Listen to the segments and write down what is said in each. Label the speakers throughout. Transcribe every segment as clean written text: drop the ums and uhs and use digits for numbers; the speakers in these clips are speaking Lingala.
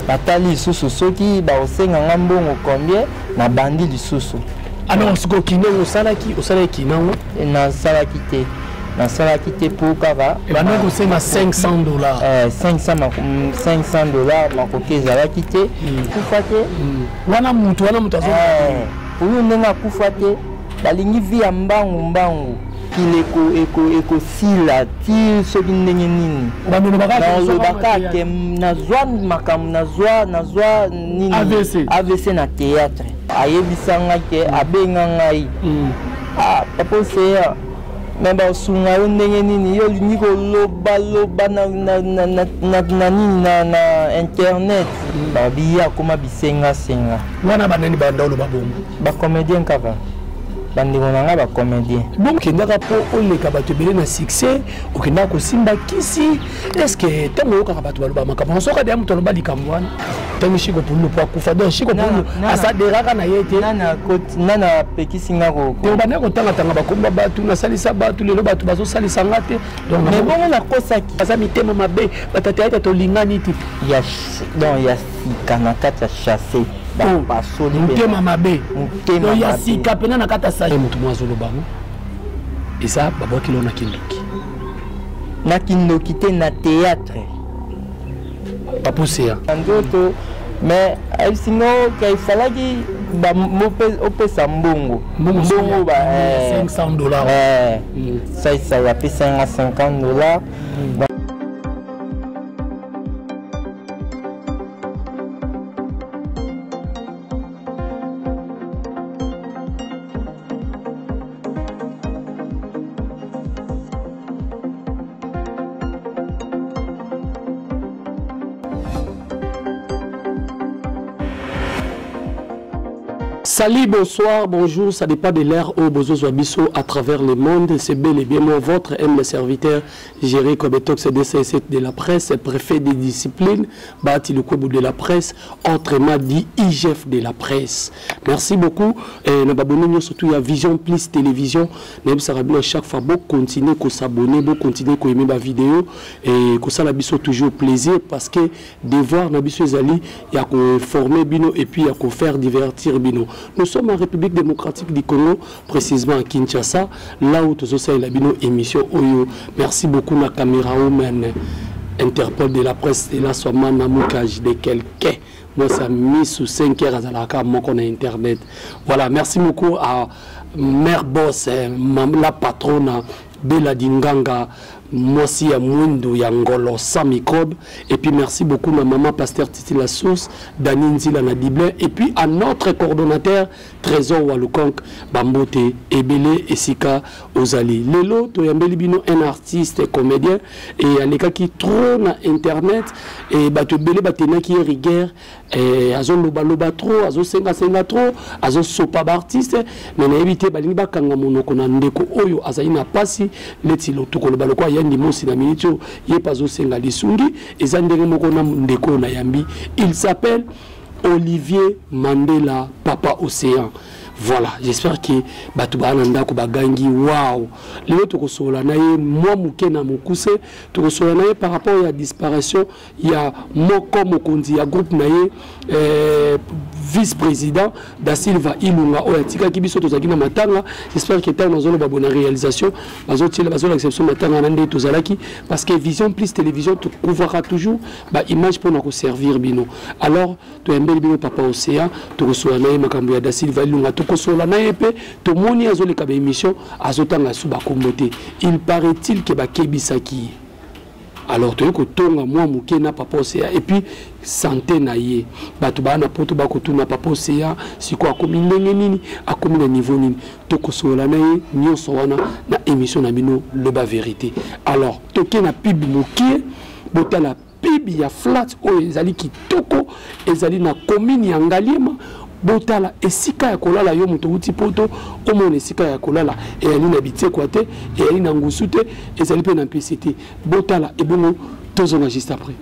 Speaker 1: Natali lisusu soki bakosenga nga mbongo combien, nabandi lisusu.
Speaker 2: Alors sikoyo kinango osalaki, osalaki kinango?
Speaker 1: Nasalaki te. Nasalaki te mpo kaka
Speaker 2: ebanda kosenga 500 $.
Speaker 1: 500 $, makoki ezalaki te. Kufa te.
Speaker 2: Wana mutu, wana mutu azo
Speaker 1: Oyo ndenge akufa te, balingi vie ya mbangu mbangu, kila ekosila ti soki ndenge nini. Nalobaka ke nazwa makambo, nazwa nini?
Speaker 2: AVC.
Speaker 1: AVC na théâtre. Ayebisanga ke abenga ngai: "Ah, papa Oseya, me basunga yo ndenge nini? Yo olingi kolobaloba na nini, na internet." Babi ye akóma bisengasenga.
Speaker 2: Wana banani banda oloba bongo?
Speaker 1: Bacomédien kaka, bandeko na ngai bacomédien.
Speaker 2: Bon, okendaka mpo oleka bato ebele na succès, okendaka kosimba kisi. Est ce que ntango oyokaka bato baloba makambo, soki adeya moto aloba likambo wana, ntango Shiko Pululu mpo akufa, donc Shiko Pululu asaderaka na ye te?
Speaker 1: Nani apekisi nga?
Speaker 2: Te, obandaki kotangatanga bakomba bato, nasalisa bato, lelo bato bazosalisa nga te.
Speaker 1: Mais bongo nakosaki?
Speaker 2: Aza mitema mabe, batata ete tolingani te.
Speaker 1: Ya, donc ya sika na kati ya chasse basoli.
Speaker 2: Motema mabe.
Speaker 1: Motema.
Speaker 2: Ya sika mpena na kati ya sa moto mwa azoloba ngo eza babwaki lo na kindoki.
Speaker 1: Na kindoki te, na théâtre.
Speaker 2: Bapuseya.
Speaker 1: Na nzoto, mais ayebisi ngo ke ifalaki opesa mbongo.
Speaker 2: Mbongo ba 500 $.
Speaker 1: Saisai apesa nga 50 $.
Speaker 2: Salut, bonsoir, bonjour, ça dépend de l'heure oyo bozozwa biso à travers le monde. C'est bel et bien moi, votre humble serviteur, Jerry Kobetox DCC de la presse, préfet des disciplines, Bati Lukobu de la presse, autrement dit IGF de la presse. Merci beaucoup. Et nous abonnons surtout à Vision Plus Télévision. Nous à chaque fois, bon continuer à s'abonner, bon continuer à aimer ma vidéo et que ça la biso toujours plaisir, parce que devoir na biso ezali ya former bino et puis ya faire divertir bino. Nous sommes en République démocratique du Congo, précisément à Kinshasa, là où tozosalela bino émission oyo. Merci beaucoup na caméra woman Interpol de la presse et là soit na mukage de quelqu'un. Moi ça mis sous 5 heures azalaka moko na internet. Voilà, merci beaucoup à mère boss, la patronne Bella Dinganga, mwasi ya mwindu ya ngolo sans microbe. Et puis merci beaucoup na maman pasteur Titi La Source, Dani Nzila na Diblin, et puis à notre coordonnateur Trésor Walukonk Bambote ebele esika ozali. Lelo toyambeli bino un artiste comédien et alekaki trop na internet et bato ebele batenaki ye rigueur, azolobaloba trop, azosengasenga trop, azosopa baartiste. Me nayebi te, balingi bakanga monoko na ndeko oyo azali na pasi neti tokoloba lokola Yandi Mosi. Na miniti oyo ye mpe azosenga lisungi, eza ndenge moko na ndeko oyo nayambi. Il s'appelle Olivier Mandela, Papa Océan. Voilà, j'espère que bato baa na ndako bagangi wow. Lelo tokosolola na ye mwa moke na mokuse, tokosolola na ye par rapport ya disparition ya moko mokonzi ya groupe na ye, vice-président Da Silva Ilunga, oyo atikaki biso. Tozalaki na matanga. J'espère que ntango nazoloba boye na réalisation bazotiela, bazolakisa biso matanga na nde tozalaki, parce que Vision Plus Télévision tocouvraka toujours baimage mpona koservir bino. Alors toyambeli bino Papa Océan, tokosola na ye makambo ya Da Silva Ilunga, tokosola na ye mpe. Tomoni azoleka baémission, azotanga su bakombo te. Il paraît-il ke bakebisaki ye. Alors toyei kotonga mwa moke na Papa Océan et puis santé na ye. Bato baa na poto bakotuna Papa Océan sikoyo akomi ndenge nini, akomi na niveau nini. Tokosolola na ye nyonso wana na émission na bino Loba Vérité. Alors toke na pub mokie, botala pub ya flat oyo ezali kitoko, ezali na commune ya Ngaliema. Botala esika ya kolala. Yo moto outi poto, omona esika ya kolala eyali na bitiekwa te, eyali na ngusu te, ezali mpe na mpese te. Botala ebongo tozonga juste après.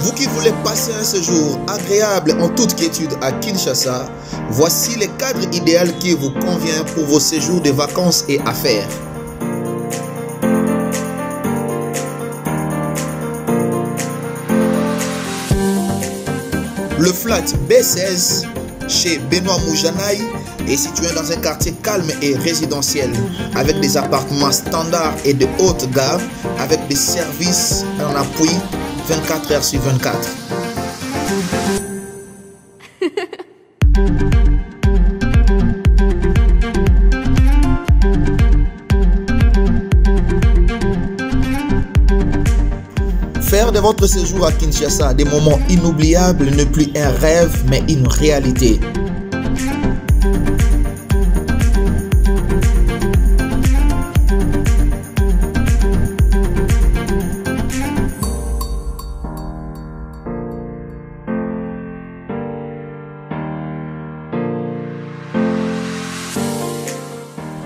Speaker 3: Vous qui voulez passer un séjour agréable en toute quiétude à Kinshasa, voici le cadre idéal qui vous convient pour vos séjours de vacances et affaires. Le flat B16 chez Benoît Moujanaï est situé dans un quartier calme et résidentiel, avec des appartements standards et de haute gamme, avec des services en appui 24 heures sur 24. Faire de votre séjour à Kinshasa des moments inoubliables n'est plus un rêve, mais une réalité.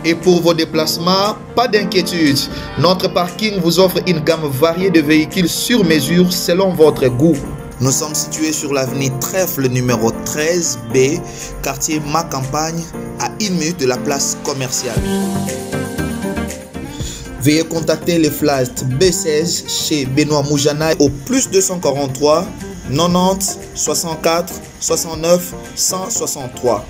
Speaker 3: Et pour vos déplacements, pas d'inquiétude. Notre parking vous offre une gamme variée de véhicules sur mesure selon votre goût. Nous sommes situés sur l'avenue Trèfle numéro 13B, quartier Ma Campagne, à une minute de la place commerciale. Veuillez contacter les flats B16 chez Benoît Moujana au plus 243 90 64 69 163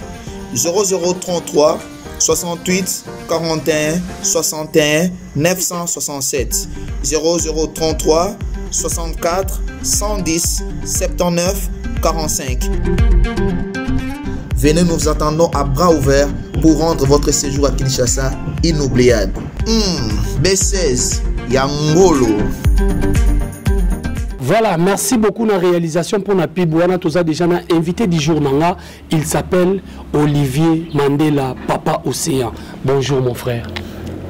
Speaker 3: 0033 68 41 61 967 0033 64 110 79 45. Venez, nous vous attendons à bras ouverts pour rendre votre séjour à Kinshasa inoubliable. B16 Yangolo.
Speaker 2: Voilà, merci beaucoup la réalisation pour la pub. Wana toza déjà na invité du jour nanga, il s'appelle Olivier Mandela, Papa Océan. Bonjour mon frère.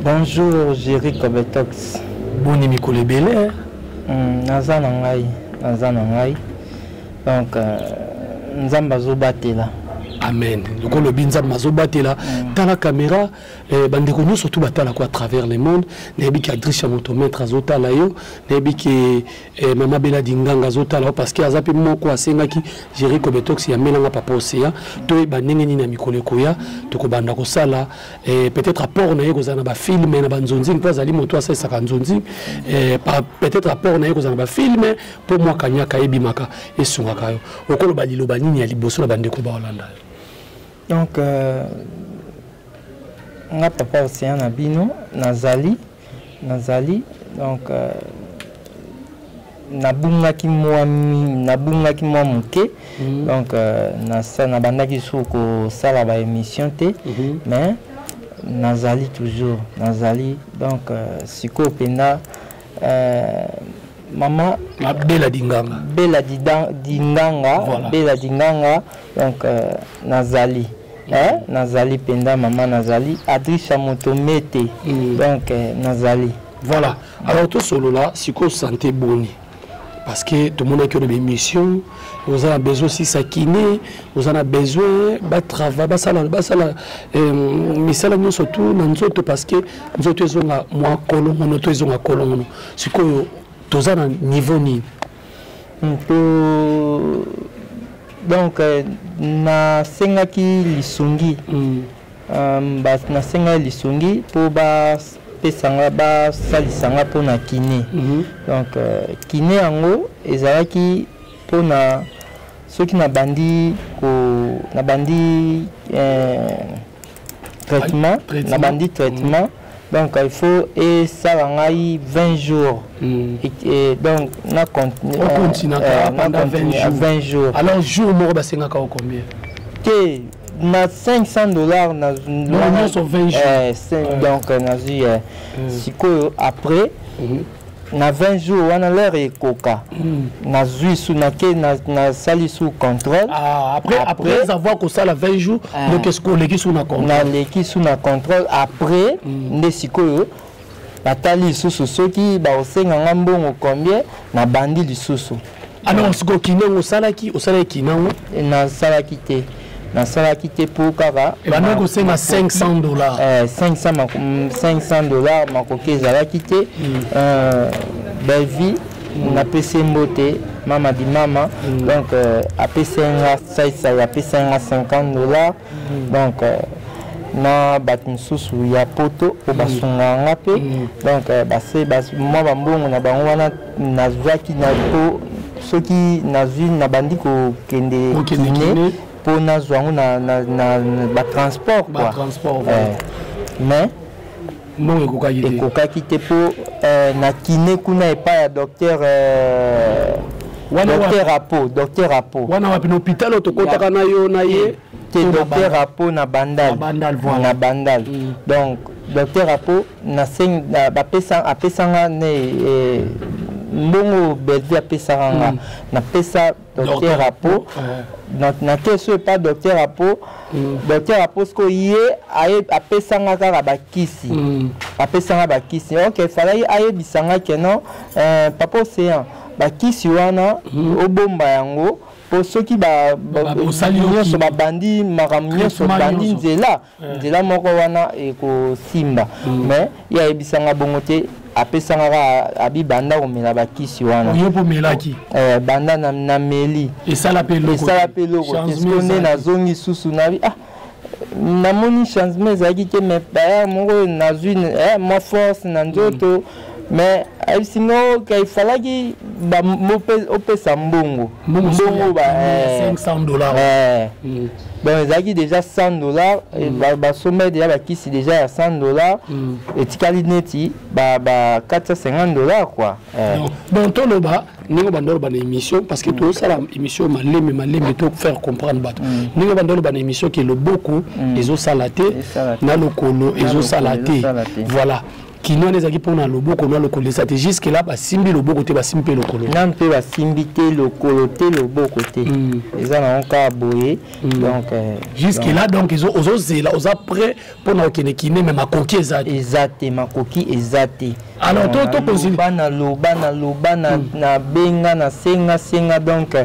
Speaker 1: Bonjour Jerry Kobetox.
Speaker 2: Boni mikolo ebele.
Speaker 1: Naza na ngai, naza na ngai. Donc Nzambe azobatela.
Speaker 2: Amen. Lokolo lobi Nzambe azobatela. Tala caméra, bandeko nyonso tout batala quoi à travers le monde. Nayebi ki Adricha motomètre azotala yo, nayebi ki mama Bella Dinganga azotala yo parce que aza pe moko asengaki Jerry Kobetox ya melanga Papa Océan. Toyeba ndenge nini na mikolo ekoya, tokobanda kosala, peut-être apport na ye kozala na ba film na ba nzonzi, mpo azali moto asalisaka nzonzi, peut-être apport na ye kozala na ba film mpo mwa kanyaka ebimaka esungaka yo. Okoloba liloba nini ya liboso na bandeko baolanda yo?
Speaker 1: Donc nga Papa Océan na bino, nazali, nazali, donc nabungaki mwa mi-, nabungaki mwa moke. Donc nabandaki su kosala ba émission te, mais nazali toujours, nazali. Donc sikoyo mpenza, mama
Speaker 2: Ma Bella Dinganga.
Speaker 1: Bella Dinganga,
Speaker 2: Voilà.
Speaker 1: Bella Dinganga, donc nazali. Hein? Nazali penda mama nazali Adrisha Motomete. Donc nazali.
Speaker 2: Voilà. Alors tout solo là, siko santé boni. Parce que tout le monde a une émission, vous avez besoin aussi ça kiné, vous avez besoin ba travail, ba sala, ba sala, misala nous surtout dans nous autres parce que nous autres ils ont moi colon, nous autres ils ont colon. Siko toza na niveau ni.
Speaker 1: To donc na sengaki lisungi. Ba na senga lisungi po ba pesanga ba salisanga po na kiné. Donc kiné yango ezalaki po na soki na bandi ko na bandi traitement,
Speaker 2: Traitement.
Speaker 1: na bandi traitement. Donc il faut et ça ngai 20 jours. Et donc na continue,
Speaker 2: On continue
Speaker 1: na
Speaker 2: pendant 20
Speaker 1: continue
Speaker 2: jours.
Speaker 1: 20 jours.
Speaker 2: Alors jour moko ba sengaka ko combien?
Speaker 1: Te na 500 $ na
Speaker 2: Non, non, sur 20 jours.
Speaker 1: C'est, donc na zui, sikoyo après na 20 jours wana l'heure ekoka. Na zui su na ke na, na sali sous contrôle.
Speaker 2: Ah, après,
Speaker 1: Après,
Speaker 2: après avoir ko sala 20 jours, donc est-ce qu'on leki sous na contrôle?
Speaker 1: Na leki sous na contrôle après nde sikoyo batali lisusu soki ba osenga nga mbongo combien na bandi lisusu.
Speaker 2: Alors sikoyo kinango osalaki, osalaki kinango?
Speaker 1: Nasalaki te. Nasalaki te po kaka
Speaker 2: E banda kosenga 500 $.
Speaker 1: 500 500 $ makoki ezalaki te. Bellevie, napesi mbote. Mama di mama. Donc apesi nga saisai, apesi nga $50. Donc na bato mosusu ya poto oyo basungaka nga mpe, donc base mwa bambongo na bango wana nazwaki na po soki nazwi, nabandi kokende
Speaker 2: Kokende
Speaker 1: kiné
Speaker 2: kiné.
Speaker 1: Mpo nazwa yango na batransport quoi.
Speaker 2: Batransport, voilà.
Speaker 1: Mais
Speaker 2: mbongo ekokaki te.
Speaker 1: Ekokaki te mpo na kiné kuna epai ya docteur
Speaker 2: Wana
Speaker 1: docteur Apo, docteur Apo.
Speaker 2: Wana wapi? Na hôpital oyo tokotaka na yo na ye?
Speaker 1: Te.
Speaker 2: To na
Speaker 1: Docteur Apo na Bandal.
Speaker 2: Na Bandal, voilà.
Speaker 1: Na Bandal. Donc docteur Apo naseng bapesa, apesanga ne mbongo Belvi apesaka nga, napesa docteur
Speaker 2: Docteur
Speaker 1: Apo. Na te so epa docteur Apo. Docteur Apo sikoyo ye apesanga kaka bakisi. Apesanga bakisi, ok. Falaki ayebisanga ke non, papa Océan, bakisi wana obomba yango mpo soki
Speaker 2: Osali yo
Speaker 1: nyonso
Speaker 2: kiné.
Speaker 1: Babandi makambo nyonso,
Speaker 2: Traitement
Speaker 1: bandi
Speaker 2: nyonso.
Speaker 1: nzela moko wana ekosimba. Mais ye ayebisanga bongo te, apesanga kaka, abi banda komela bakisi wana.
Speaker 2: Yo mpo omelaki?
Speaker 1: Banda na meli.
Speaker 2: Esala mpe eloko
Speaker 1: Esala
Speaker 2: te.
Speaker 1: mpe eloko te.
Speaker 2: Changement
Speaker 1: Sikoyo nde
Speaker 2: ezalaki.
Speaker 1: nazongi susu, nabi ah, namoni changement ezalaki te, mais baya moko nazwi mwa force na nzoto. Mais ayebisi nga oka ifalaki opesa mbongo.
Speaker 2: Mbongo soki
Speaker 1: Mbongo ba
Speaker 2: ya $500.
Speaker 1: Donc ezalaki déjà $100, basomba déjà bakisi déjà ya $100, etikali neti ba $450 quoi.
Speaker 2: Donc toloba ndenge banda oloba na émission, parce que tozosala émission malembe malembe to faire comprendre bato ndenge banda oloba na émission ke loboko ezosala te
Speaker 1: Ezosala te.
Speaker 2: na lokolo ezosala
Speaker 1: lokolo
Speaker 2: te.
Speaker 1: Ezosala te.
Speaker 2: Voilà, kiné wana ezalaki mpona loboko na lokolo eza te. Jusque là basimbi loboko te, basimbi mpe lokolo te.
Speaker 1: Nanu mpe basimbi te lokolo te, loboko te. Eza nango kaka boye. Donc
Speaker 2: Jusque là donc ozozela, oza prêt mpona kokende kiné, mais makoki eza te.
Speaker 1: Eza te, makoki eza te.
Speaker 2: Alors,
Speaker 1: Donc,
Speaker 2: to
Speaker 1: naloba, naloba, naloba, nabenga, nasenga senga. Donc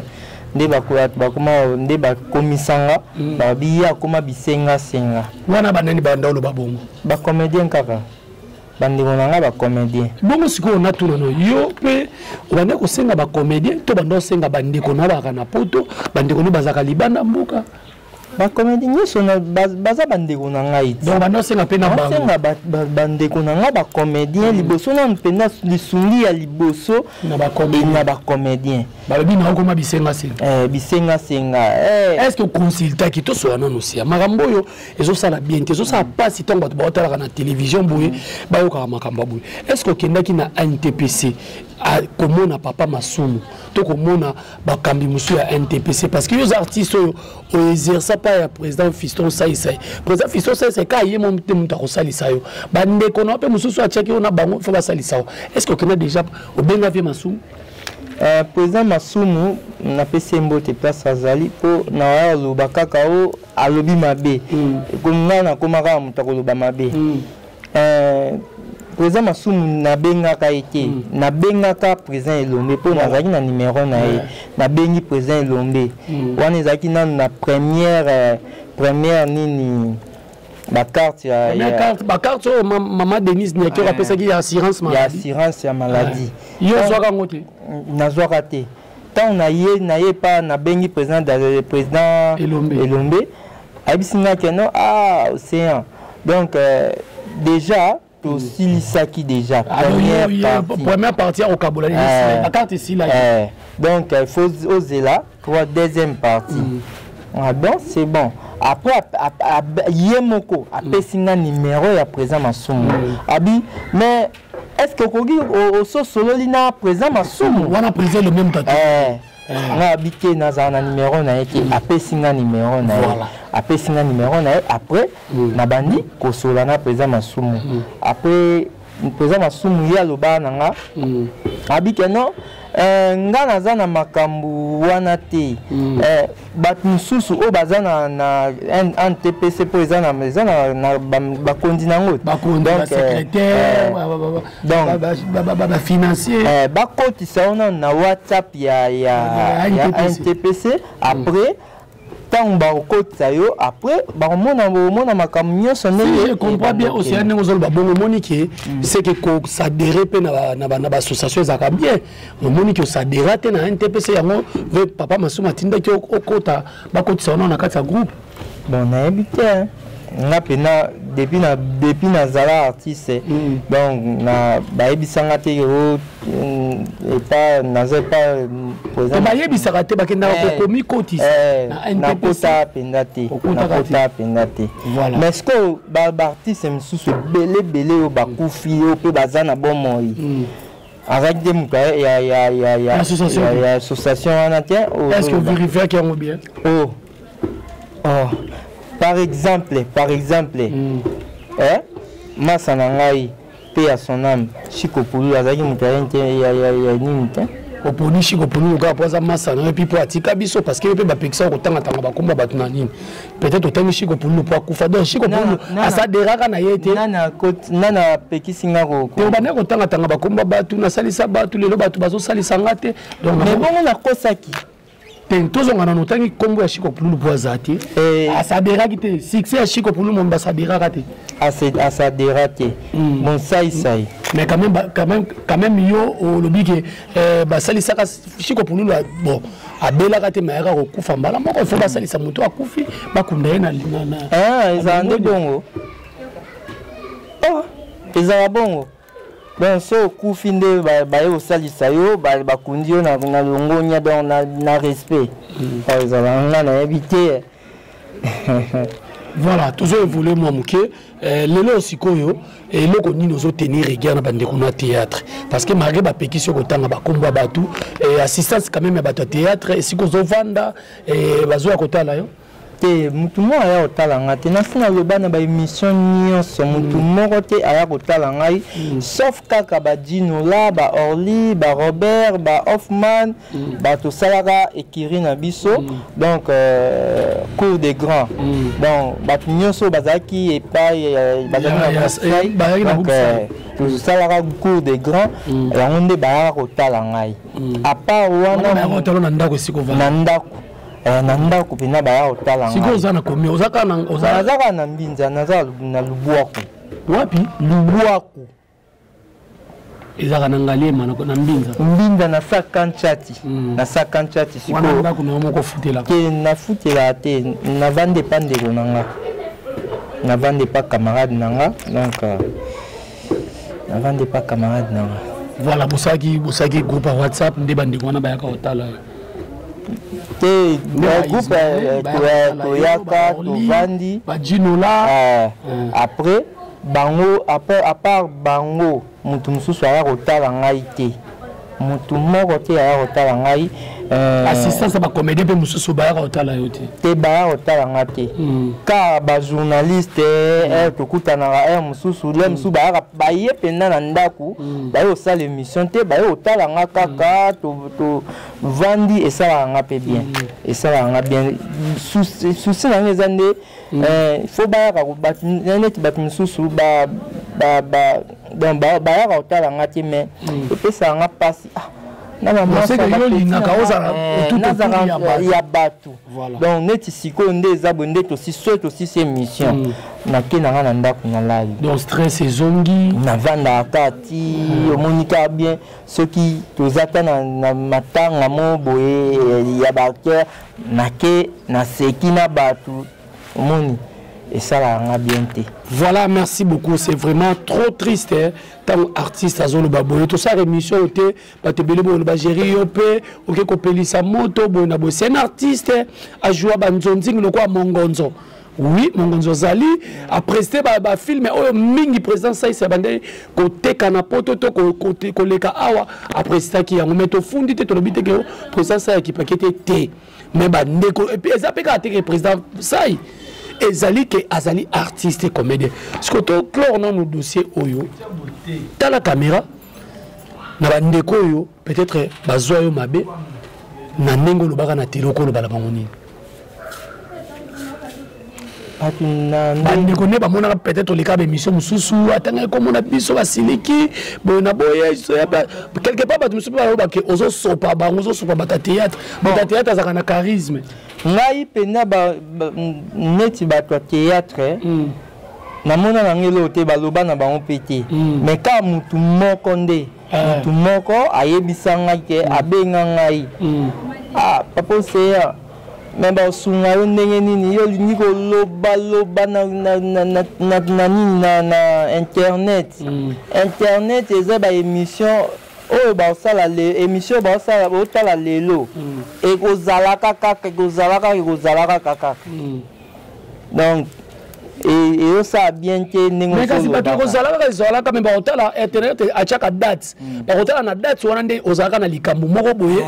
Speaker 1: nde bato bakoma, nde bakomisanga, babi ye akoma bisengasenga.
Speaker 2: Wana banani banda oloba bongo?
Speaker 1: Bacomédien kaka, bandeko na nga bacomédien.
Speaker 2: Bongo sikoyo natuna no, yo mpe obanda kosenga bacomédien to banda osenga bandeko na bazalaka na poto, bandeko no bazalaka libanda mboka?
Speaker 1: Bacomédien nyonso baza bandeko na ngai ti.
Speaker 2: Donc banda osenga mpe na bango?
Speaker 1: Nasenga bandeko na ngai bacomédien liboso nanu mpenza, lisungi ya liboso.
Speaker 2: Na bacomédien.
Speaker 1: Na bacomédien.
Speaker 2: Balobi na okoma bisengasenga.
Speaker 1: Bisengasenga.
Speaker 2: Est ce que oconsultaki? Tosola nano sia makambo oyo ezosala bien te, ezosala mpasi ntango bato baotalaka na télévision boye, bayokaka makambo ya boye. Est ce que okendaki na NTPC komona papa Masumu to komona bakambi mosusu ya NTPC? Parce que yo oza artiste oyo oexerça pa ya président Fiston Saisai. Président Fiston Saisai ka ye mo te moto akosalisa yo, bandeko na yo mpe mosusu atiaki yo na bango, fo basalisa yo. Est ce que okenda déjà, obenga vie Masumu?
Speaker 1: Président Masumu, napesi ye mbote place azali, mpo na oyo aloba kaka o alobi mabe. Nga nakóma kaka moto akoloba mabe. Président Masumu nabengaka ye te. Nabengaka président Elombe mpo nazalaki na numero na ye. Nabengi président Elombe. Wana ezalaki nanu na première nini, bacarte ya
Speaker 2: Première carte, bacarte oyo mama Denise Niakero apesaki ya assurance
Speaker 1: ya
Speaker 2: maladie.
Speaker 1: Assurance ya maladie.
Speaker 2: Yo ozwaka yango te?
Speaker 1: Nazwaka te. Ntango na ye na ye pa nabengi président
Speaker 2: Elombe.
Speaker 1: Elombe ayebisi nga ke non, ah Océan, donc déjà tosilisaki déjà
Speaker 2: Ah,
Speaker 1: première partie.
Speaker 2: Première partie ya kokabola bacarte esilaki.
Speaker 1: Donc il faut ozela trois deuxième partie. Ah bon, c'est bon. Après ye moko apesi nga numéro ya président Masumu, abi mais est ce que okoki ososololi na président Masumu?
Speaker 2: Wana président Elombe moto ati?
Speaker 1: Nga abi te, nazala na numéro na ye te. Apesi nga numéro na ye. Apesi nga numéro na ye. Après nabandi kosola na président Masumu. Après président Masumu ye alobaka na nga, abi ke non, nga naza na makambo wana te. Bato mosusu oyo baza na NTPC, mpo eza na bakonzi nango.
Speaker 2: Bakonzi,
Speaker 1: Donc,
Speaker 2: basecrétaire,
Speaker 1: donc,
Speaker 2: bafinancier.
Speaker 1: Bakotisa wana na WhatsApp ya
Speaker 2: Ya
Speaker 1: ya
Speaker 2: NTPC.
Speaker 1: NTPC. Après. Ntango bakokotisa yo, après bakomona, bomona makambo nyonso.
Speaker 2: Ndenge je comprends bien aussi, ndenge ozoloba bongo, omoni ke c'est que koadhérer mpe na baassociation ezalaka bien. Omoni ke oadhérer te na NTPC, yango papa Masumu atindaki okota, bakotisa wana na kati ya groupe.
Speaker 1: Bon, nayebi te. Nga mpena depuis nazala artiste, donc na bayebisanga te o epa naza epa.
Speaker 2: Bayebisaka te, bakendaka komikotisa.
Speaker 1: Nakota mpenza te, nakota mpenza te. Mais sikoyo baartiste mosusu ebele ebele oyo bakufi, oyo mpe baza na bomoi, azalaki te moto ya association wana te.
Speaker 2: Est ce que vérifiaki yango bien?
Speaker 1: Oh. Par exemple, eh, masa na ngai mpe ya son âme, Chiko Pulu, azalaki moto ya nini te.
Speaker 2: Oponi Chiko Pulu kaka mpo aza masa na yo, et puis mpo atika biso, parce que yo mpe bapekisa kotangatanga bakomba bato na nini. Peut-être otangi Chiko Pulu mpo akufa, donc Chiko Pulu aadhéraka na ye te.
Speaker 1: Nana apekisi nga?
Speaker 2: Te, obandaki kotangatanga bakomba bato, nasalisa bato, lelo bato bazosalisa nga te.
Speaker 1: Donc mais bongo nakosaki?
Speaker 2: Te, tozonga nano. Otangi nkombo ya Chiko Pululu mpo aza te, aadhéraki te. Succès ya Chiko Pululu momi baadhéraka te.
Speaker 1: Aadhéra te, bon, saisai.
Speaker 2: Mais quand même yo olobi ke basalisaka Chiko Pululu. Bon, abelaka te, mayaka kokufa mbala moko. Il faut basalisa moto akufi, bakunda ye na
Speaker 1: Ezala nde bongo, oh, ezala bongo. Donc so okufi nde baye kosalisa yo, bakundi yo na longonia, donc na respect. Ezala nga nayebi te.
Speaker 2: Voilà, tozo évolue mwa moke. Lelo sikoyo, eloko nini ozotenir rigueur na bandeko na théâtre? Parce que malgré bapekisi yo kotanga bakombo ya bato, assistance quand même ya bato ya théâtre esika ozovanda, bazoya kotala yo?
Speaker 1: Te, mutu moko aya kotala nga te. Nasi naloba na baémission nyonso, mutu moko te aya kotala ngai, sauf kaka badinola, baorly, barobert, bahoffman. Bato osalaka écurie na biso, donc cour des grands. Donc bato nyonso bazalaki epai, bazalaki na, donc tosalaka cour des grands, yango nde bayaka kotala ngai. À part wana,
Speaker 2: na ndako esika?
Speaker 1: Na ndako, na ndako mpenza baya kotala.
Speaker 2: Sikoyo oza na combien? Oza kaka na
Speaker 1: Naza kaka na Mbinza, naza na Lubwaku.
Speaker 2: Wapi?
Speaker 1: Lubwaku.
Speaker 2: Ezalaka na Ngaliema, na Mbinza?
Speaker 1: Mbinza, na Sakanchati, na Sakanchati.
Speaker 2: Sikoyo ndako na yo moko ofutelaka?
Speaker 1: Te, nafutelaka te. Navandi epa ndeko na nga, navandi epa camarade na nga, donc navandi epa camarade na nga.
Speaker 2: Voilà, bosalaki groupe ya WhatsApp nde bandeko wana bayaka kotala yo?
Speaker 1: Te, groupe toyaka, tovandi.
Speaker 2: Bajinola.
Speaker 1: Après bango, après, à part bango, motu mosusu aya kotala ngai te, motu moko te aya kotala ngai.
Speaker 2: Assistance ya bacomédien mpe mosusu bayaka kotala yo te?
Speaker 1: Te, baya kotala nga te. Kaka bajournaliste, heure tokutanaka, heure mosusu, le mosusu bayaka, baye mpenza na ndako, baye kosala émission te, baye kotala nga kaka, tovandi. Esalaka nga mpe bien, esalaka nga bien. Souci na nga eza nde faut bayaka neti bato mosusu, donc bayaka kotala nga te, mais epesaka nga mpasi
Speaker 2: Na
Speaker 1: ya bato. Donc neti sikoyo nde eza boye, nde tosi so tosisi émission, nake na nga na ndako, nalali.
Speaker 2: Donc stress ezongi?
Speaker 1: Navandaka kaka ti omoni kaka bien. Soki toza ta na matanga mo boye ya baacteur, nake, naseki na bato, omoni esalaka nga bien te.
Speaker 2: Voilà, merci beaucoup. C'est vraiment trop triste, hein? Ntango artiste azoloba boye, tosala émission oyo te, bato ebele boye bagéri yo mpe oke kopelisa moto boye na boye. C'est un artiste ajoua banzonzingi lokola Mongonzo. Oui, Mongonzo azali apreste bafilme oyo mingi président Saisa bande koteka na poto to koleka awa, aprestaki yango. Mais tofundi te, tolobi te ke président Sai akipaki te te. Mais bandeko, et puis eza mpe kaka te ke président Sai ezali ke azali artiste comédien. Siko toclore nano dossier oyo. Tala caméra na bandeko oyo peut-être bazwa yo mabe na ndenge olobaka na tele, okoloba na bango nini?
Speaker 1: Bato na
Speaker 2: bandeko nde bamonaka peut-être oleka baémission mosusu, atangaki komona biso basiliki boye na boye. Quelque part bato mosusu mpe balobake ozosopa bango, ozosopa bato ya théâtre. Bato ya théâtre azalaka na charisme.
Speaker 1: Ngai mpenza, neti bato ya théâtre, namona nango eloko te, baloba na bango mpe te. Mais kaka mutu moko nde, mutu moko ayebisa ngai ke abenga ngai: "Ah, papa Oseya, me basunga yo ndenge nini? Yo olingi kolobaloba na nini na internet." Internet eza baémission oyo baosala, émission baosala, otala lelo, ekozalaka kaka, ekozalaka, ekozalaka kaka. Donc eyosala bien te ndenge.
Speaker 2: Kasi bato ekozala kaka, ezalaka, me bakotala internet atiaka date, bakotala na date wana nde ozalaka na likambo moko boye.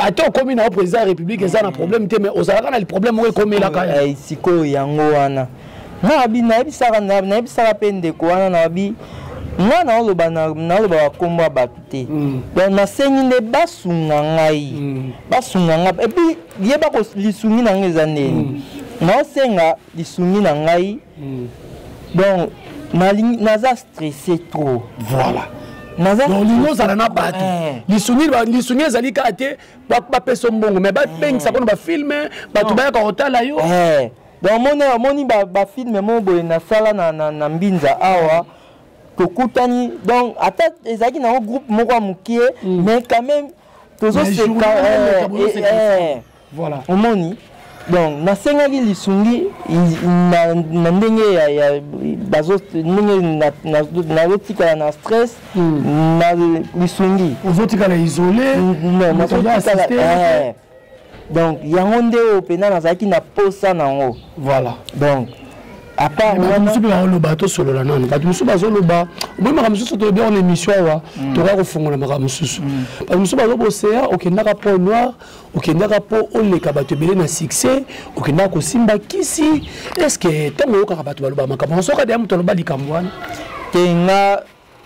Speaker 2: Ate okomi na yo président ya République, eza na problème te, mais ozalaka na problème moko ekomelaka.
Speaker 1: Sikoyo yango wana nga abi nayebisaka mpe ndeko wana, nabi nga naoloba, naoloba bakombo ya bato te. Donc nasengi nde basunga ngai, basunga ngai. Et puis yeba, lisungi na ngai eza ndeni? Naosenga lisungi na ngai, donc naza stressé trop.
Speaker 2: Voilà, olingi ozala na bato. Lisungi ezali kaka te bapesa mbongo, mais babengisa mpona bafilm, bato bayaka kotala yo.
Speaker 1: Donc omoni bafilm moko boye nasala na Mbinza awa, tokutani, donc ata ezalaki nango groupe moko ya mokie, mais quand même tozoseka.
Speaker 2: Voilà.
Speaker 1: Omoni, donc nasengaki lisungi na ndenge ya bazo, ndenge nazotikala na stress, na lisungi.
Speaker 2: Ozotikala isolé.
Speaker 1: Non, nazotikala. Donc yango nde oyo mpenza nazalaki na posa nango.
Speaker 2: Voilà.
Speaker 1: Donc à part
Speaker 2: bato mosusu mpe bazoloba, tosolola nano. Bato mosusu bazoloba, omoi makambo mosusu tolobi en émission awa, tokoka kofongola makambo mosusu. Bato mosusu bazoboseya okendaka po noir, okendaka mpo oleka bato ebele na succès, okendaka kosimba kisi. Est ce que ntango oyokaka bato baloba makambo, soki deya moto aloba likambo wana?
Speaker 1: Te, nga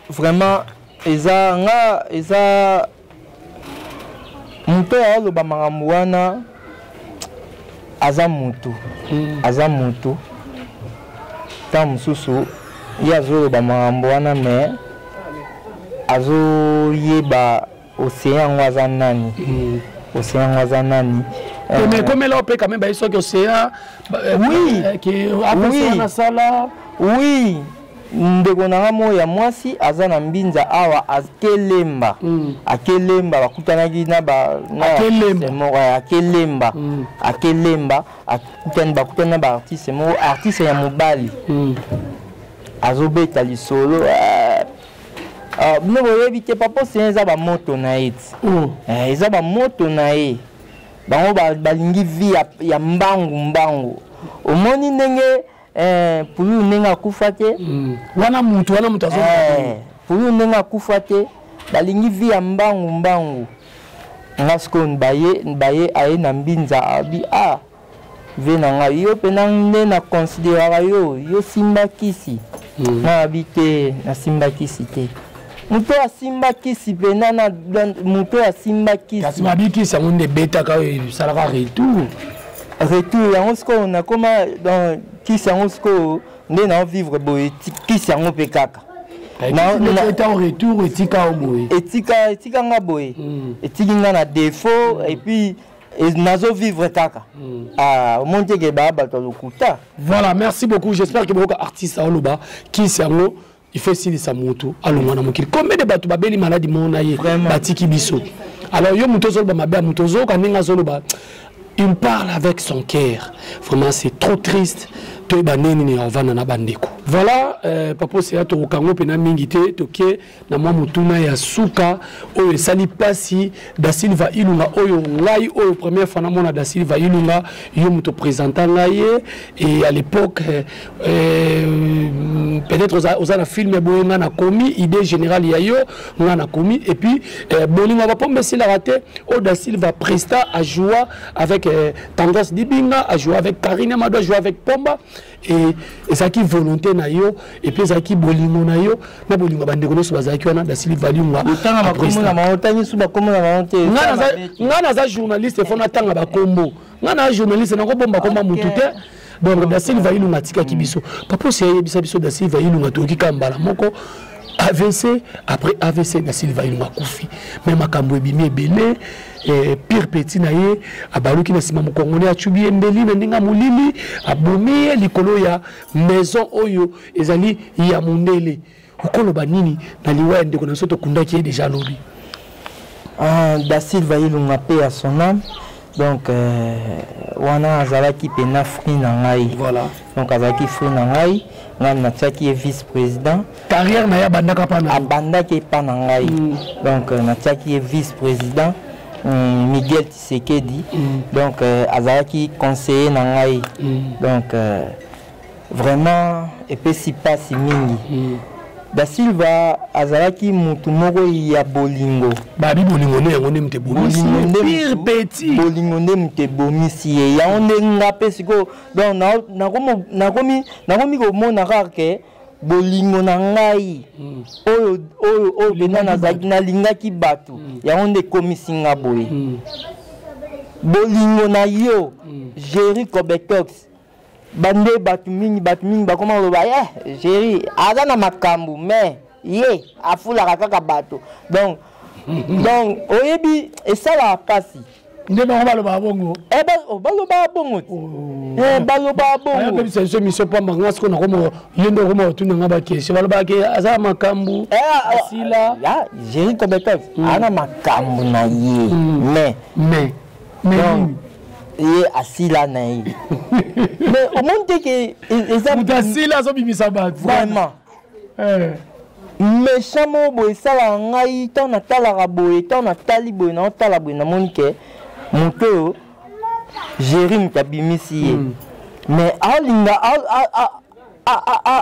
Speaker 1: vraiment eza nga, eza moto oyo aloba makambo wana aza motu, aza motu. Ntango mosusu ye azoloba makambo wana, mais azoyeba Océan yango aza nani, Océan yango aza nani.
Speaker 2: Mais ekomela mpe quand même baye soki Océan.
Speaker 1: Oui.
Speaker 2: Oui, nasala.
Speaker 1: Oui, ndeko na nga moko ya mwasi aza na Mbinza awa, akelemba, akelemba, bakutanaki na
Speaker 2: Akelemba.
Speaker 1: Akelemba, akelemba, akutani, bakutani na baartiste moko, artiste ya mobali, azobeta lisolo: "Bino boyebi te, papa Océan eza bamoto na ye ti, eza bamoto na ye. Bango balingi vie ya mbangu mbangu. Omoni ndenge Pululu ndenge akufa te?"
Speaker 2: Wana mutu, wana mutu.
Speaker 1: Pululu ndenge akufa te, balingi vie ya mbangu mbangu. Nga sikoyo baye, baye aye na Mbinza, abi: "Ah, ve na ngai, yo mpena nde na considéraka yo, yo simba kisi." Nga abi te, nasimba kisi te. Moto asimba kisi mpena na moto asimba kisi.
Speaker 2: Kasi babikisi yango nde ebetaka oyo esalaka retour.
Speaker 1: Retour yango sikoyo nakoma, donc kisi yango sikoyo nde naovivre boye, kisi yango mpe kaka.
Speaker 2: Eta retour etika yo boye.
Speaker 1: Etika, etika nga boye, etiki nga na défaut, et puis nazovivre kaka. Ah, omoni teke baya bato ya lokuta.
Speaker 2: Voilà, merci beaucoup. J'espère que boyoka artiste aoloba kisi yango il faut esilisa motu alongwa na mokili. Combien de bato babeli maladi moko na ye, batiki biso? Alors yo moto ozoloba mabe ya moto, ozoyoka ndenge azoloba, il parle avec son cœur. Vraiment, c'est trop triste. Toyeba ndenge nini ovanda na bandeko. Voilà, papa Oseya, tokokango mpena mingi te. Toke na mwa motuna ya suka oyo esali mpasi. Da Silva Ilunga oyo, ngai oyo première fois namona Da Silva Ilunga, yo moto présenta ngai ye. Et à l'époque, peut-être oza na film boye, ngai nakomi idée générale ya yo, ngai nakomi. Et puis bolingo bapombe esilaka te oyo Da Silva presta ajoua avec Tendresse Dibinga, ajoua avec Karine Amado, ajoua avec Pomba. Et ezalaki volonté na yo, et puis ezalaki bolingo na yo na bolingo bandeko nyonso bazalaki wana. Da Silva Ilunga. Ngai naza journaliste, fo natanga bakombo. Ngai naza journaliste, nakobomba komba mutu te. Donc Da Silva Ilunga atikaki biso. Papa Oseya, yebisa biso, Da Silva Ilunga, toyoki kaka mbala moko AVC. Après AVC, Da Silva Ilunga akufi, mais makambo ebimi ebele. Pire petit na ye abaluki na nsima, mokongone acubi ye mbeli na ndenge ya molili, abomi ye likolo ya maison oyo ezali ya mondele. Okoloba nini na liwa ya ndeko na biso? Tokundaki ye déjà lobi.
Speaker 1: Ah, Da Silva Ilunga, paix à son âme. Donc wana azalaki mpena fruit na ngai. Donc azalaki fruit na ngai, ngai natiaki ye vice président.
Speaker 2: Carrière na ye abandaka mpa na
Speaker 1: Abandaki epa na ngai. Donc natiaki ye vice président, Miguel Tshisekedi. Donc azalaki conseiller na ngai. Donc vraiment epesi mpasi mingi. Da Silva azalaki mutu moko ya bolingo.
Speaker 2: Babi bolingo nde yango nde moto ebomisi. Pire petit.
Speaker 1: Bolingo nde moto ebomisi ye. Yango nde nga mpe sikoyo, donc nakomi komona kaka ke bolingo na ngai oyo mpenza nazalaki, nalingaki bato, yango nde ekomisi nga boye. Bolingo na yo, Jerry Cobetox, bande bato mingi bakoma koloba ye Jerry aza na makambo, mais ye afulaka kaka bato. Donc oyebi, esalaka mpasi.
Speaker 2: Nde bango balobaka bongo.
Speaker 1: Balobaka bongo ti. Balobaka bongo.
Speaker 2: Ayebisa biso émission pamba. Nga sikoyo nakoma ye nde okoma kotuna nga baquestion. Balobaka ke aza na makambo, asila.
Speaker 1: Jerry Cobetox aza na makambo na ye, mais
Speaker 2: Mais
Speaker 1: donc ye asila na ye, mais omoni te ke eza
Speaker 2: Moto asila azobimisa bato.
Speaker 1: Vraiment méchant moko boye esalaka ngai. Ntango natalaka boye, ntango natali boye, naotala boye, namoni ke moto oyo Jerry moto abimisi ye, mais aolinga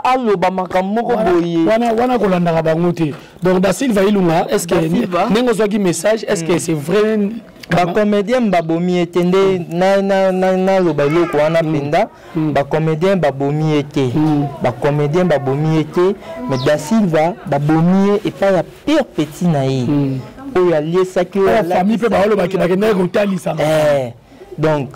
Speaker 1: aloba makambo moko boye.
Speaker 2: Wana kolandaka bango te. Donc Da Silva Ilunga, est ce que ndenge ozwaki message, est ce que c'est vrai?
Speaker 1: Bacomédien babomi ye te. Nde naloba eloko wana mpenza, bacomédien babomi ye te, bacomédien babomi ye te. Mais Da Silva babomi ye epai ya pire petit na ye oyo aliesaki.
Speaker 2: Oyo famille mpe baolobaki bakendaki kotalisa.
Speaker 1: Donc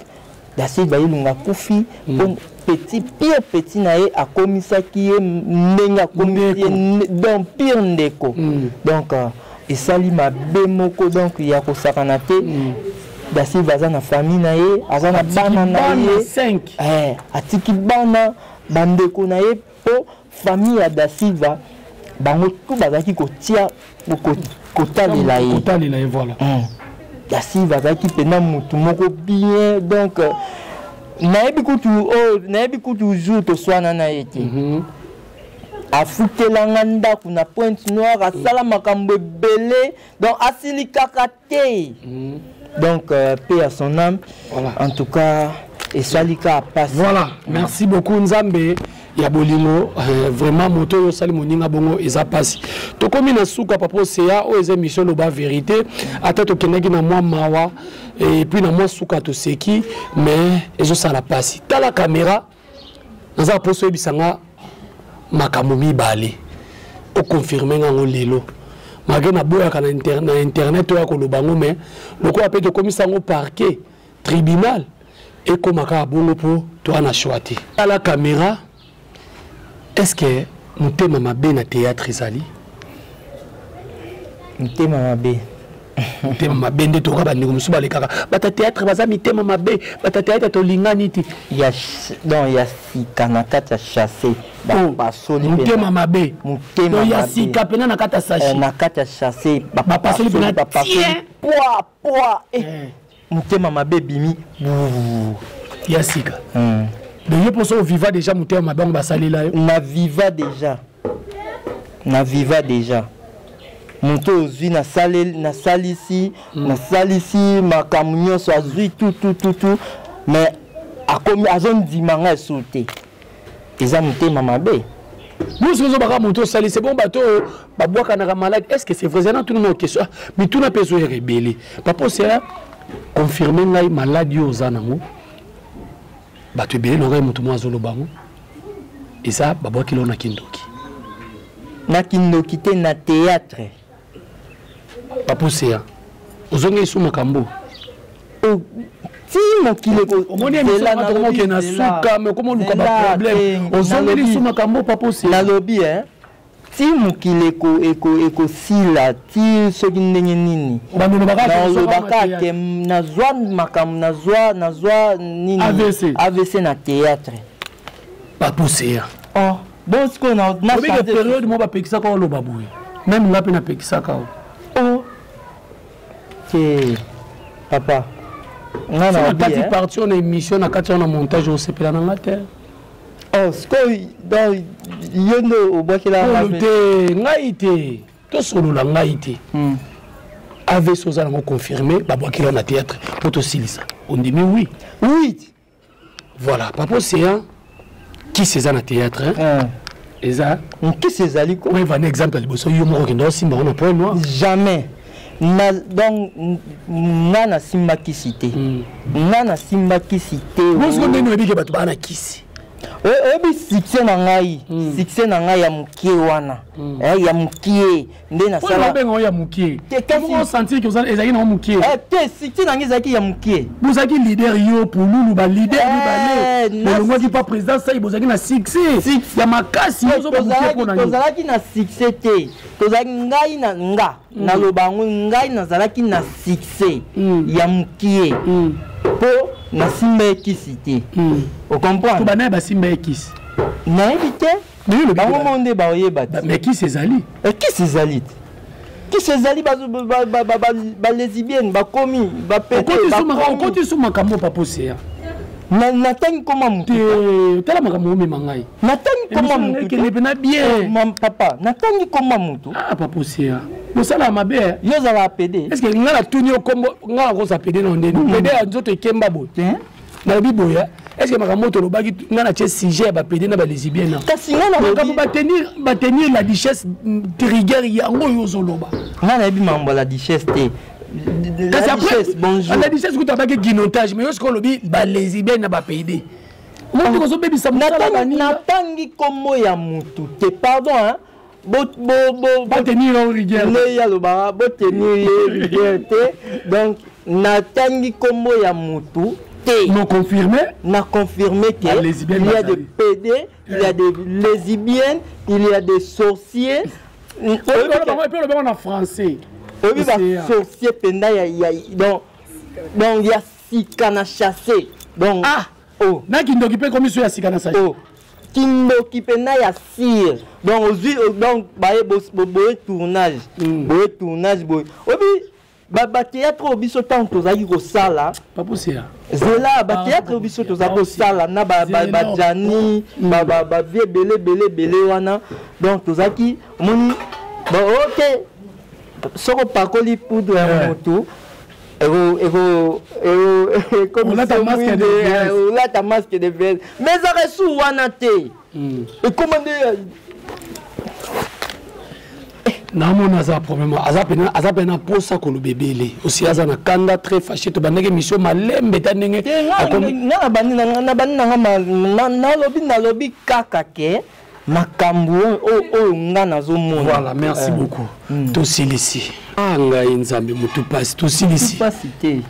Speaker 1: Da Silva Ilunga akufi mpo petit, pire petit na ye akomisaki ye ndenge akomisi ye, donc pire ndeko. Donc esali mabe moko, donc ya kosakana te. Da Silva aza na famille na ye, aza na bana na ye, atiki bana, bandeko na ye, mpo famille ya Da Silva bango tu bazalaki kotia kotalela ye.
Speaker 2: Kotalela ye, voilà.
Speaker 1: Da Silva azalaki mpenza motu moko bien. Donc nayebi kutu oyo, nayebi kutu jour toswana na ye te. Afutelanga ndako na Pointe Noire, asala makambo ebele, donc asili kaka te. Donc paix à son âme.
Speaker 2: Voilà.
Speaker 1: En tout cas esali kaka pasi.
Speaker 2: Voilà, merci beaucoup. Nzambe ya bolingo, vraiment moto oyo osali moninga bongo, eza mpasi. Tokomi na suka, papa Oseya. Oyo eza émission Loba Vérité. Ata tokendaki na mwa mawa et puis na mwa suka toseki, mais ezosala mpasi. Tala caméra, naza mposo oyebisanga makambo mibale, oconfirme ngango lelo, malgré naboyaka na internet oyo ya koloba yango, mais lokola mpe tokomisa yango parquet, tribunal, ekóma kaka bongo mpo toa na choix te. Tala caméra, est ce que motema mabe na théâtre ezali?
Speaker 1: Motema mabe?
Speaker 2: Motema mabe nde toka bandeko mosusu balekaka, bato théâtre baza mitema mabe, bato théâtre tolingani te.
Speaker 1: Ya, donc ya sika na kati ya chasse
Speaker 2: bapasoli. Motema mabe.
Speaker 1: Motema
Speaker 2: ya sika mpena na kati ya
Speaker 1: sachet. Na kati ya chasse.
Speaker 2: Bapasoli mpena.
Speaker 1: Bapasoli poa poa, motema mabe ebimi.
Speaker 2: Ya sika. Donc yo mposo oviva déjà motema mabe yango basalela yo?
Speaker 1: Na viva déjà, na viva déjà. Moto ozwi, nasalisi makambo nyonso, azwi tout tout tout tout, mais akomi azondima ngai esu te. Eza motema mabe.
Speaker 2: Mosusu ozobaka moto osalisi bon, bato oyo babwakanaka malade, est ce que c'est vrai? Eza natuna na question, mituna mpe ezoyaka ebele. Papa Osea, confirme ngai, maladi oyo oza nango, bato ebele na ngai, moto moko azoloba yango, eza babwakeli oyo na kindoki.
Speaker 1: Na kindoki te, na théâtre.
Speaker 2: Papa Osea, ozongi esu makambo.
Speaker 1: Ti mokili
Speaker 2: omoni émission na suka, mais comment luka ba problème ozongeli su makambo papa aussi.
Speaker 1: Nalobi hein, ti mokili ekosila ti soki ndenge nini
Speaker 2: nalobaka
Speaker 1: ke nazwa makambo, nazwa nini, AVC na théâtre.
Speaker 2: Papa Océan.
Speaker 1: Oh bon, sikoyo
Speaker 2: na période mo bapekisaka oloba boye, même nga mpe napekisaka o.
Speaker 1: Oh te papa,
Speaker 2: nga na kati partie na émission na kati wana montage osepela na nga te.
Speaker 1: Oh, sikoyo donc yo nde obwakela?
Speaker 2: Te, ngai te, tosolola ngai te. AVC oza nango confirmé, babwakela na théâtre mpo tosilisa. Ondimi oui?
Speaker 1: Oui.
Speaker 2: Voilà, papa Océan, kisi eza na théâtre eza?
Speaker 1: Nkisi ezali ko.
Speaker 2: Oyeba na exemple ya liboso, yo moko okenda osimba ngo na point noir.
Speaker 1: Jamais na, donc nga nasimba kisi te, nga nasimba kisi te.
Speaker 2: Bosiko ndenge oyebi ke bato baa na kisi?
Speaker 1: Oyebi succès na ngai, succès na ngai ya mokie wana, ya mokie nde nasala.
Speaker 2: Obenga ya mokie te, osentir ke ezalaki nango mokie?
Speaker 1: Te, succès na ngai ezalaki ya mokie.
Speaker 2: Bozalaki leader, yo Pululu, baleader mibale bolongwaki pa président Sai, bozalaki na succès ya makasi.
Speaker 1: Tozalaki na succès te, tozalaki, ngai na nga naloba yango, ngai nazalaki na succès ya mokie mpo nasimba ye kisi te, ocomprendre?
Speaker 2: Banaye basimba ye kisi?
Speaker 1: Nayebi te, bango mo nde baoyeba te.
Speaker 2: Mais kisi ezali?
Speaker 1: Kisi ezali te, kisi ezali, balesbienne bakomi.
Speaker 2: Okoti su makambo, papa Océan.
Speaker 1: Natangi koma motu.
Speaker 2: Tala makambo omema ngai.
Speaker 1: Natangi koma motu.
Speaker 2: Ekende mpena bien.
Speaker 1: Papa, natangi koma motu.
Speaker 2: Ah, papa Océan, bosala mabe.
Speaker 1: Yo ozalaka pédé?
Speaker 2: Est ce que ngai natuni yo kombo, ngai nakosa pédé na ndeni? Pédé ya nzoto ekemba boye, nalobi boye, est ce que makambo oyo tolobaki, ngai natie sujet ya bapédé na balesbienne?
Speaker 1: Kasi ngai
Speaker 2: makambo batenir la duchesse rigueur, yango oyo ozoloba.
Speaker 1: Ngai nayebi makambo ya la duchesse te.
Speaker 2: Kasi après la duchesse kuta abaki guinotage, mais yo sikoyo olobi balesbienne na bapédé, moto kozobebisa mosala
Speaker 1: baninga. Natangi kombo ya mutu te, pardon hein.
Speaker 2: Batenir yo rigueur.
Speaker 1: Nde alobaka botenir ye rigueur te, donc natangi kombo ya mutu te.
Speaker 2: Non, confirmé.
Speaker 1: Na confirmé que il y a des PD, il y a des lesbiennes, il y a des sorciers.
Speaker 2: Mpe olobaka na français.
Speaker 1: Oyebi basorcier mpenza ya donc ya sika na chasse, donc
Speaker 2: ah oh, na kindoki mpe komi so ya sika na
Speaker 1: sachet. Oh, kindoki mpenza ya sire, donc ozwi, donc baye boye tournage, boye tournage boye, oyebi bathéâtre oyo biso ntango tozalaki kosala.
Speaker 2: Papa Océan.
Speaker 1: Zela, bathéâtre oyo biso tozalaki kosala na bajani, bavie ebele ebele ebele wana, donc tozalaki, omoni, bon, ok, soki opakoli poudre ya motu, olata masque de vierge, mais ezaka esu wana te, ekoma nde.
Speaker 2: Naomona aza problème, aza pena mposa koloba ebele osi, aza na kanda, très fâché. Tobandaki émission malembe ta ndenge.
Speaker 1: Nga nabandi nanga, nalobi kaka ke makambo oyo nga nazomona.
Speaker 2: Voilà, merci beaucoup. Tosilisi. Ah, ngai Nzambe, motu pasi, tosilisi.
Speaker 1: Pasi te.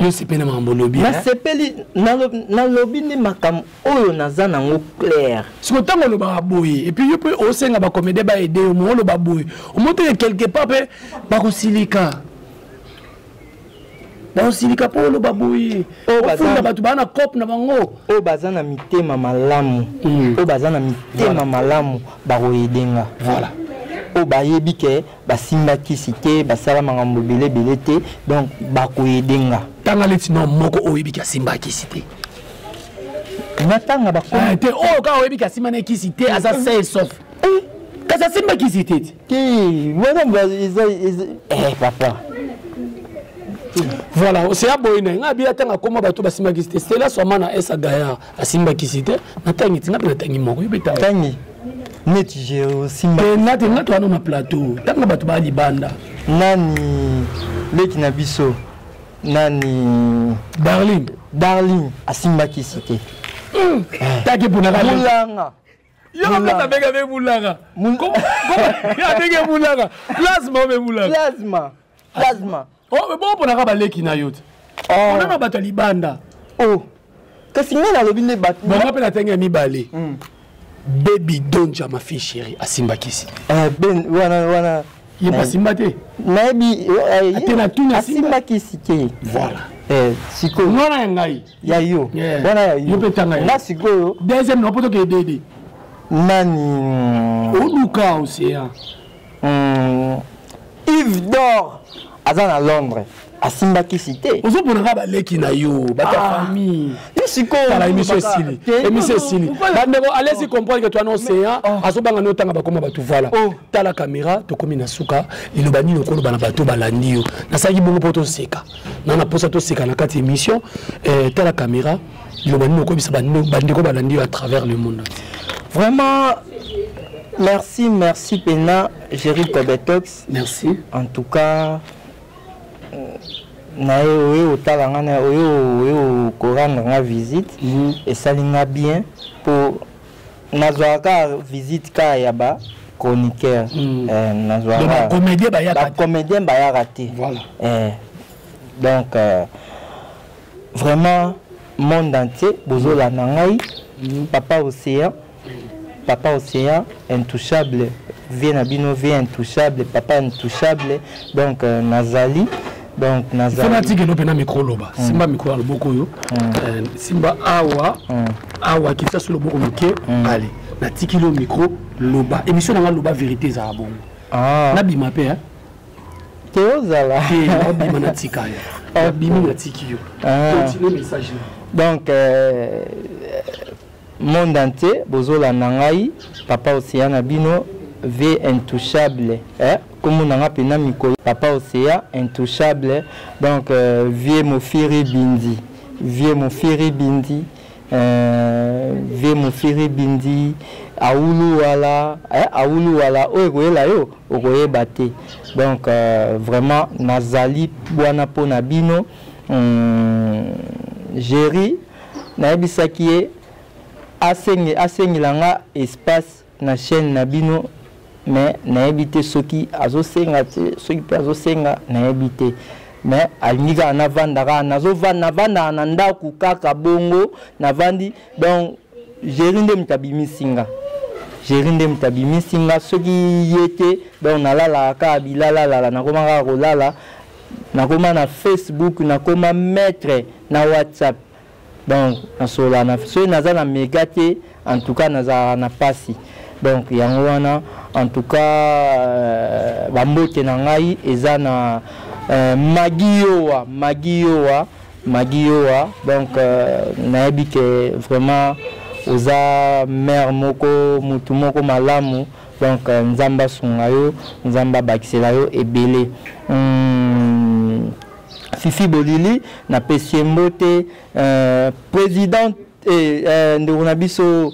Speaker 2: Yo sepeli na makambo olobi?
Speaker 1: Nasepeli, nalobi nde makambo oyo naza nango clair.
Speaker 2: Siko ntango olobaka boye, et puis yo mpe osenga bacomédien baaider yo, mo oloba boye, omoteke quelque part mpe bakosilika, bakosilika mpo oloba boye, ofunda bato baa na cope na bango.
Speaker 1: Oyo baza na mitema malamu, oyo baza na mitema malamu bakoaider nga.
Speaker 2: Voilà.
Speaker 1: Oyo bayebi ke basimba kisi te, basala makambo ebele ebele te, donc bakoaider nga.
Speaker 2: Tanga leti no moko oyo oyebiki asimba kisi te.
Speaker 1: Natanga?
Speaker 2: Te, oyo kaka oyebiki asimba na kisi te, aza sain sauf, kasi asimba kisi te.
Speaker 1: Te, wana eza papa.
Speaker 2: Voilà, oseya boye na ngai abi atanga koma bato basimba kisi te. Stela Swama na Esa Gaillard asimba kisi te. Natangi ti nga mpe natangi moko, yo mpe
Speaker 1: tangi neti je osimba.
Speaker 2: Te, nga te, nga to wana na plateau, tanga bato baa libanda.
Speaker 1: Nani, leki na biso, nani?
Speaker 2: Darling.
Speaker 1: Darling asimba kisi te.
Speaker 2: Taki mponaka.
Speaker 1: Mulanga.
Speaker 2: Yo place abenge abe mulanga, abenge mulanga plasma, obe mulanga.
Speaker 1: Plasma, plasma.
Speaker 2: Boponaka baleki na yo te.
Speaker 1: Oh.
Speaker 2: Onana bato ya libanda.
Speaker 1: Oh. Kasi ngai nalobi nde bato.
Speaker 2: Bango mpe natangi ya mibale. Baby Donja, ma fille chérie, asimbakisi.
Speaker 1: Eh, ben wana wana.
Speaker 2: Ye basimba te.
Speaker 1: Nayebi
Speaker 2: Ate na tuni asimba.
Speaker 1: Asimbakisi te.
Speaker 2: Voilà.
Speaker 1: Eh, sikoyo.
Speaker 2: Mwana ya ngai.
Speaker 1: Ya yo. Wana ya yo.
Speaker 2: Yo mpe tanga
Speaker 1: Nga sikoyo.
Speaker 2: Deuxième na poto ke dede.
Speaker 1: Nani?
Speaker 2: Oluka océan.
Speaker 1: Yves Dor aza na Londres. Asimbakisi te.
Speaker 2: Ozoponaka baleki na yo, bato ya famille.
Speaker 1: Yo sikoyo.
Speaker 2: Tala émission esili. Émission esili. Bandeko, allez-y comprendre que toi na océan, azobanga no tanga bakoma bato voilà. Tala caméra, tokomi na suka, liloba nini okoloba na bato balandi yo. Nasalaki bongo mpo toseka. Na na posa toseka na kati émission, tala caméra, liloba nini okobisa bandeko balandi yo à travers le monde.
Speaker 1: Vraiment merci, merci Pena, Jerry Kobetox.
Speaker 2: Merci.
Speaker 1: En tout cas, na ye oyo otala nga na oyo oyo korendre nga visite, esali nga bien po nazwaka kaka visite kaka ya ba chroniqueur. Nazwaka
Speaker 2: Donc, ba comédien bayaka
Speaker 1: ba
Speaker 2: te.
Speaker 1: comédien bayaka te.
Speaker 2: Voilà.
Speaker 1: Donc vraiment monde entier bozolanda ngai, Papa Océan, Papa Océan intouchable, vie na bino vie intouchable, papa intouchable. Donc nazali, donc nazali.
Speaker 2: Fanatique no pena micro loba. Simba micro ya loboko yo. Simba awa. Awa kitsa sur loboko moke. Allez, na tiki lo micro loba. Émission na loba vérité za bongo. Na bima pe hein.
Speaker 1: Te ozala.
Speaker 2: Te na bima na tika yo. Na bimi na tiki yo. Continue message
Speaker 1: na. Donc monde entier bozolanda ngai, Papa Océan na bino V intouchable, eh, comme on a pena mikolo, Papa Océan intouchable. Donc vie Mofiri Bindi, vie Mofiri Bindi, vie Mofiri Bindi, aulu wala, eh, aulu wala, oyo ekoyela yo, okoyeba te. Donc vraiment nazali bwana po na bino, Jerry nayebisaki ye asengela nga espace na chaîne na bino, mais nayebi te soki azosenga te, soki mpe azosenga nayebi te, mais alingi kaka navanda kaka, navandaka na ndako kaka bongo navandi. Donc Jerry nde moto abimisi nga, Jerry nde moto abimisi nga, soki ye te donc nalalaka kaka bilalalala, nakoma kaka kolala, nakoma na Facebook, nakoma maître na WhatsApp. Donc nasola na soki naza na méga te, en tout cas naza na pasi. Donc yango wana, en tout cas bambote na ngai eza na Magi Yowa, Magi Yowa, Magi Yowa. Donc nayebi ke vraiment oza mère moko, mutu moko malamu. Donc Nzambe asunga yo, Nzambe abakisela yo ebele. Fifi Bolili na pesi mbote, président et ndeko na biso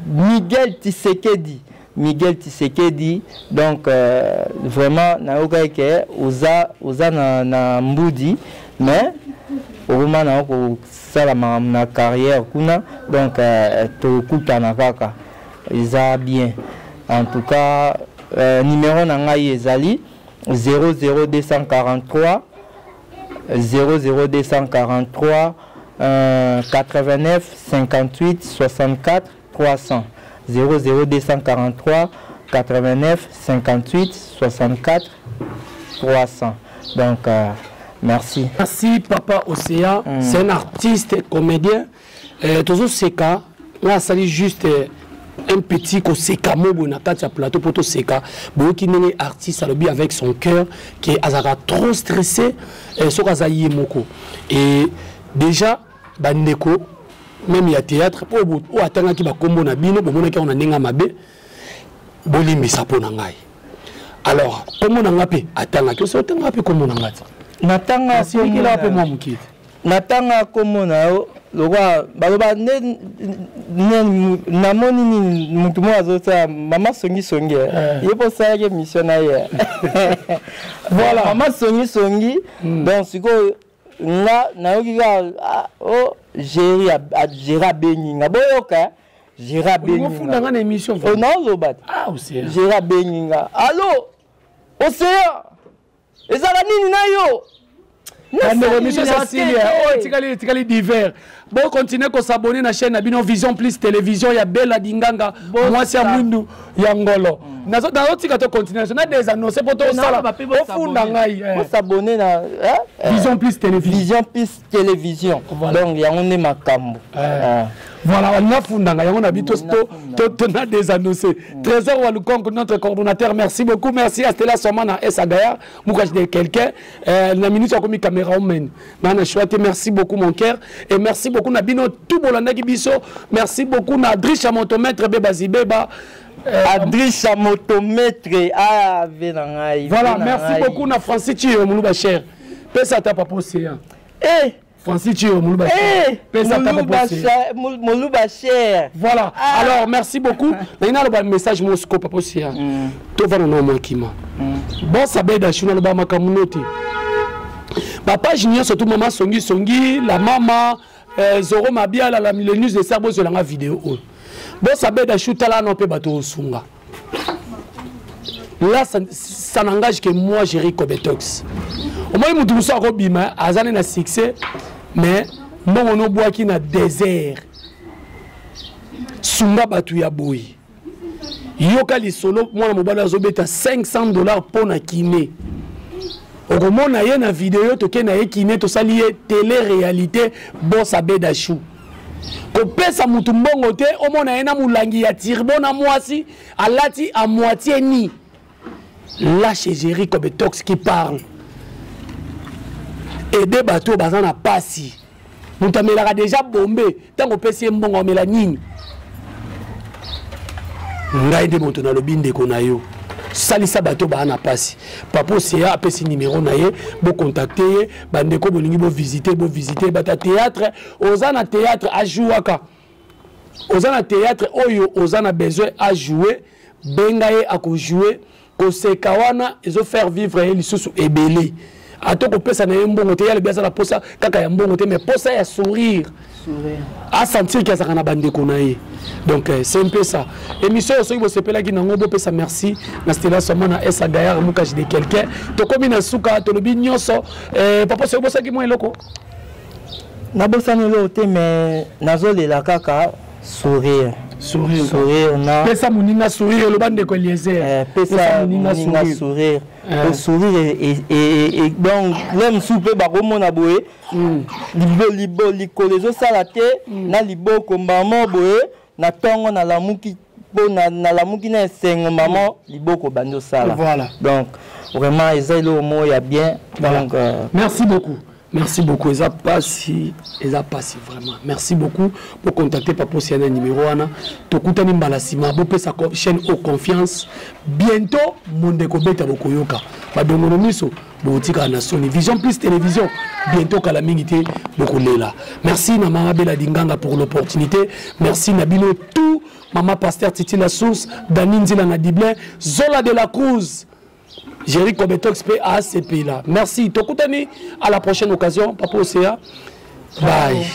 Speaker 1: Miguel Tshisekedi, Miguel Tshisekedi. Donc vraiment nayokaki ke oza na mbudi, mais okoma na kosala makambo na carrière kuna. Donc tokutana kaka, eza bien. En tout cas numéro na ngai ezali zéro zéro deux cent quarante-trois, zéro zéro deux cent quarante-trois, 89 58 64 300. zéro zéro deux cent quarante-trois, 89 58 64 300. Donc merci.
Speaker 2: Merci Papa Océan. C'est un artiste et comédien. Tozo seka, on a sali juste un petit koseka mobo na kati ya plateau pour toseka. Boyoki ndenge artiste alobi avec son cœur qui azalaka trop stressé, soki aza ye moko. Et déjà bandeko même ya théâtre po oyo atangaki bakombo na bino, bomonaki yango na ndenge ya mabe, bolimbisa mpo na ngai. Alors kombo na nga mpe atangaki, osi otangaka mpe kombo na nga te?
Speaker 1: Natanga
Speaker 2: Nasilikela
Speaker 1: kombo
Speaker 2: mpe
Speaker 1: na
Speaker 2: mwa moke te.
Speaker 1: Natanga kombo na yo lokwa baloba nde, nde, namoni nini mutu moko azosala mama songisongi, Ye mpo osalaki émission na ye.
Speaker 2: Voilà.
Speaker 1: Mama songisongi. Donc sikoyo nga nayoki kaka, ah, oh, Jerry a, Jerry abengi nga. Boyoka, Jerry abengi
Speaker 2: Olingo
Speaker 1: nga.
Speaker 2: funda nga na émission,
Speaker 1: Oh, naoloba te.
Speaker 2: Ah, Océan.
Speaker 1: Jerry abengi nga. Allo, Océan, ezala nini na yo?
Speaker 2: Bandeko, émission esili, oyo etikali etikali divers. Bocontinue kosabonner na chaîne na bino Vision Plus Télévision ya Bela Dinganga, mwasi ya mwindu ya ngolo. Nazotika to continue na des annonce mpo tosala ofunda ngai.
Speaker 1: Bosabonner na
Speaker 2: Vision Plus Télévision.
Speaker 1: Vision Plus Télévision. Donc yango nde makambo.
Speaker 2: Voilà, nafundanga yango na bito to na des annoncé. Trésor Walukonk, notre coordonnateur, merci beaucoup. Merci à Stella Somana et Sagaya Moukash de quelqu'un na minute akomi caméraman na choix. Merci beaucoup, mon cœur, et merci beaucoup na bino tout bolandaki biso. Merci beaucoup na Drisha Motomètre Beba Zibeba.
Speaker 1: Adrisha Motomètre ah ve na ngai.
Speaker 2: Voilà, merci beaucoup na Francis Chio Moulouba cher. Pesa ta papa océan.
Speaker 1: Eh,
Speaker 2: Francis Chio Moulouba
Speaker 1: cher.
Speaker 2: Pesa ta papa océan.
Speaker 1: Moulouba cher.
Speaker 2: Voilà. Ah. Alors merci beaucoup. Na ina le message Mosco papa océan. To va na makima. Bon sabeda shuna le ba makamunote. Ba page nyonso tout maman songi songi la mama Zoro Mabiala la le news de Serbo sur la vidéo. Bon sabeda shuta la non pe bato osunga. Là, ça n'engage que moi, Jerry Kobetox. Au moins, mutu musu akobima, azane na succès, mais mbongo no bwaki na désert. Sunga batu ya boyi. Yoka lisolo, mwana mobali azobeta $500 mpo na kiné. Okomona ye na video, toke na ye kiné, tosali ye télé-réalité, boss abeda chou. Kopesa mutu mbongo te, omona ye na mulangi ya tirbo na mwasi, alati à moitié ni. Là, chez Jerry Kobetox qui parle. Aider bato baza na pasi. Mutu amelaka déjà bombe, tango opesi ye mbongo amela nini? Ngai nde moto nalobi ndeko na yo. Salisa bato baa na pasi. Papa Océan apesi numéro na ye, bo contacter ye, bandeko bolingi bo visiter, bo visiter bata théâtre, oza na théâtre a jouaka. Oza na théâtre oyo oza na besoin a jouer, benga ye ako jouer, koseka wana ezo faire vivre ye lisusu ebele. Ato kopesa na ye mbongo te, ya lobi aza na posa kaka ya mbongo te, mais posa ya sourire. A sentir qu'il azaka na bandeko na ye. Donc c'est un peu ça. Émission soki bosepelaki nango, bopesa merci na Stella Somana S. Gaillard Mukash de quelqu'un. Tokomi na suka, tolobi nyonso. Papa soki bosaki mwa eloko?
Speaker 1: Nabosani eloko te, mais nazolela kaka sourire.
Speaker 2: Sourire.
Speaker 1: Sourire na.
Speaker 2: Pesa moninga sourire, loba ndeko Eliezer.
Speaker 1: Pesa moninga sourire. Le sourire et donc même soupe bakomona boye. Libo libo likolo ezosala te, na liboko mama boye, na tongo na lamuki po na lamuki na esengo mama liboko bando sala.
Speaker 2: Voilà.
Speaker 1: Donc vraiment eza eloko moko ya bien.
Speaker 2: Voilà.
Speaker 1: Donc
Speaker 2: merci beaucoup. Merci beaucoup. Eza pasi, eza pasi vraiment. Merci beaucoup pour contacter Papa Océan numéro 1. Tokutani mbala sima, bopesa chaîne au confiance. Bientôt monde ko beta bokoyoka. Ba dongono miso botika na Sony Vision Plus Télévision. Bientôt kala mingi te bokolela. Merci na Mama Bella Dinganga pour l'opportunité. Merci na bino tout Mama Pasteur Titi La Source, Dani Nzila na Diblin, Zola de la Cruz. Jerry Kobetox P A C P là. Merci. Tokutani à la prochaine occasion. Papa Océan. Bye.